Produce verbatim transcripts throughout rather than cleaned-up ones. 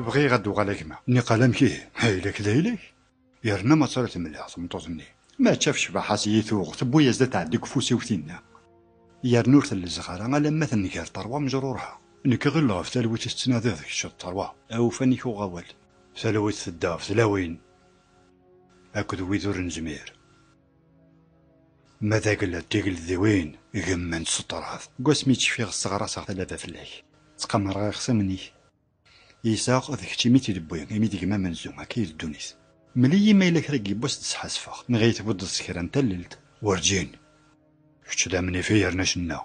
Bɣiɣ ad d-uɣal a gma. Niqal amek ihi? Ayla-k d ayla-k. Yerna ma tura temleḥ tmeṭṭut-nni. Mačči ɣef ccbaḥa-s i yi-tuɣ, tewwi-yas-d ad tɛeddi deg ufus-iw tinna. Yerna ur telleẓeɣ ara alamma tenger ṭerwa mejrurha. Nekk ɣileɣ ɣef talwit i tettnadiḍ kečč d ṭerwa. Awufan-ik uɣ awal. Talwit tedda ɣef tlawin akked wid ur nezmir. Ma d agella d tigeldiwin gemmant s ṭṭrad. Deg wasmi tt-cfiɣ sseɣraseɣ talaba fell-ak. Ttqamareɣ ixṣimen-ik. Isaɣ d kečč imi tt-id-wwi, imi d gma amenzu, akka i d ddunit. Mel-iyi ma yella kra n yiwwas d-sḥasfeɣ, neɣ i tbuddeḍ s kra n tallelt. Werǧin. Kečč d amnifi yerna cenna.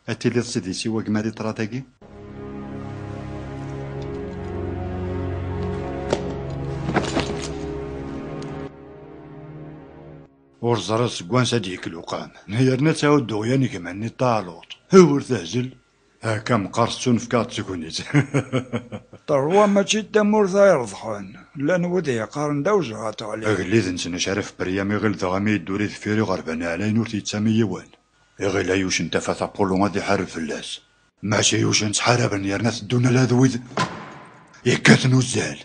Ad tiliḍ s idis i wagma di ṭṭrad-agi? Ur ẓriɣ seg wansi ad d-yekk luqam, yerna ad tɛudduɣ yan gma-nni ṭaluṭ. Ur tehzel. Akka meqqar tettunefk-aɣ-d tegnit. Ṭerwa mačči d tamurt ay ireḍxen, llan wid yeqqaren d awezɣi ad teɣli. Agellid-nsen Acaraf Beryam iɣil daɣ mi yedduri deffir iɣerban ɛlayen ur t-yettami yiwen. Iɣil ayuc n tafat Apollo ad iḥareb fell-as. Maca yucen ttḥaraben yerna teddun ala d wid yekkaten uzzal.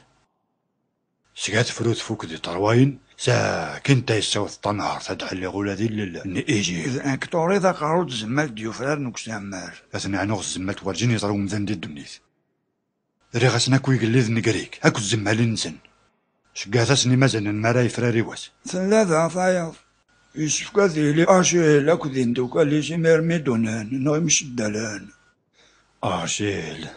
Seg tefrut tfuk di ṭerwayen, sakin tayessaw teṭṭanhert ad ḥelliɣ ula d ilel n Ijip. D nekk turiḍ aqerru d tzemmalt d-yufraren deg usammar. Ad ten-ɛnuɣ s tzemmalt werǧin yeẓra umdan di ddunit. Rriɣ-asen akk igelliden n Grik, akked tzemmalin-nsen. Ceggɛet-asen imazanen mi ara yefrari wass. Tella da tayeḍ. Yessefk ad yili Acil akked yimdukal-is imir mi d-unan, neɣ imceddalen. Acil.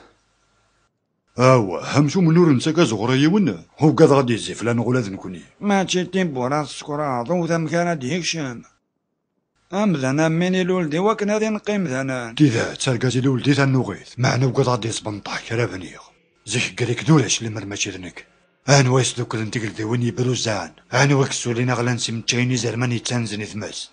Awah, amcum n ur nettak azuɣer i yiwen, ugadeɣ ad d-yezzi fell-aneɣ ula d nekni. Mačči d tiwwura tessekraḍ, ur d amek ara d-yekcem. Amdan am win ilul-d i wakken ad ineqq imdanen. Tidet, argaz ilul-d i tanuɣit, meɛna ugadeɣ ad d-yesbenṭeḥ kra bniɣ. Zik Grik d ulac limer mačči d nekk. Anwa yesduklen tigeldiwin yebruzan? Anwa yessulin aɣlan s imeččayen izerman yettanzen i tmes?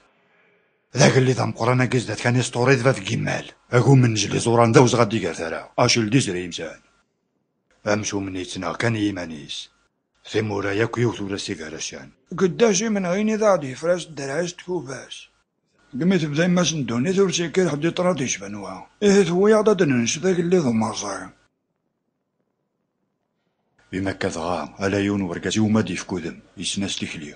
D agellid ameqqran-agi zdat kan isṭuri d bab n yimal. Agum n nejli ẓuran d awezɣi ad d-iger tara. Acil d izri yemsan. Amcum-nni yettnaɣ kan i yiman-is. Timura yakk yiwet ur as-igar-acan. Geddac imenɣi-nni d aɣ-d-yefra s dderɛ-is d tkuba-s. Deg mi tebda yemma-s n ddunit ur s-yekkir ḥedd i ṭṭrad yecban wa. Ihi tewwi-yaɣ-d ad d-nenc d agellid umerẓi. Imi akka dɣa, ala yiwen wergaz iwumi ad d-yefk udem, yessen-as tikli.